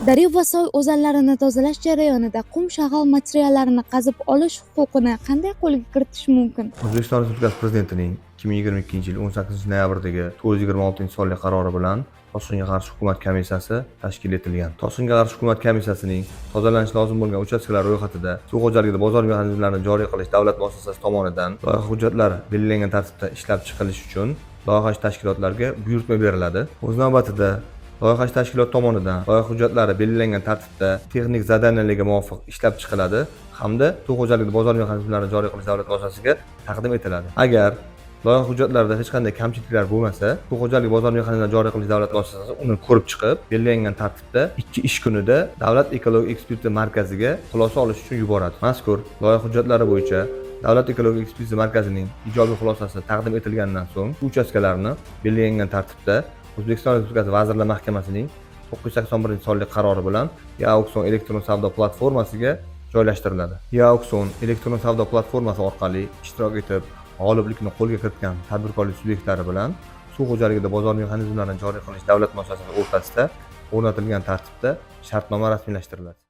Daryo va soy o'zanlarini tozalash jarayonida qum shag'al materiallarini qazib olish huquqini qanday qo'lga kiritish mumkin? O'zbekiston Respublikasi Prezidentining 2022 yil 18 noyabrdagi 426 sonli qarori bilan Toshqinga qarshi hukumat komissiyasi tashkil etilgan. Toshqinga qarshi hukumat komissiyasining tozalanishi lozim bo'lgan uchastkalar ro'yxatida suv xo'jaligida bozor mexanizmlarini joriy qilish davlat muassasasi tomonidan loyiha hujjatlari belgilangan tartibda ishlab chiqilishi uchun loyihachi tashkilotlarga buyurtma beriladi. O'z navbatida, loyihachi tashkilot tomonidan loyiha hujjatlari belgilangan tartibda texnik задания larga muvofiq ishlab chiqiladi hamda suv xo'jaligida bozor mexanizmlarini joriy qilish davlat muassasasiga taqdim etiladi. Agar loyiha hujjatlarida hech qanday kamchiliklar bo'lmasa, suv xo'jaligi bozor mexanizmlarini joriy qilish davlat muassasasi uni ko'rib chiqib, belgilangan tartibda 2 ish kunida Davlat ekologik ekspertiza markaziga xulosa olish uchun yuboradi. Mazkur loyiha hujjatlari bo'yicha Davlat ekologik ekspertiza markazining ijobiy xulosasi taqdim etilgandan so'ng, uchastkalarni belgilangan tartibda O'zbekiston Respublikasi Vazirlar Mahkamasining 981 sonli qarori bilan e-auksion elektron savdo platformasiga joylashtiriladi. E-auksion elektron savdo platformasi orqali ishtirok etib, g'oliblikni qo'lga kiritgan tadbirkorlik subyektlari bilan suv xo'jaligida bozor mexanizmlarini joriy qilish davlat muassasasi o'rtasida o'rnatilgan tartibda shartnoma rasmiylashtiriladi.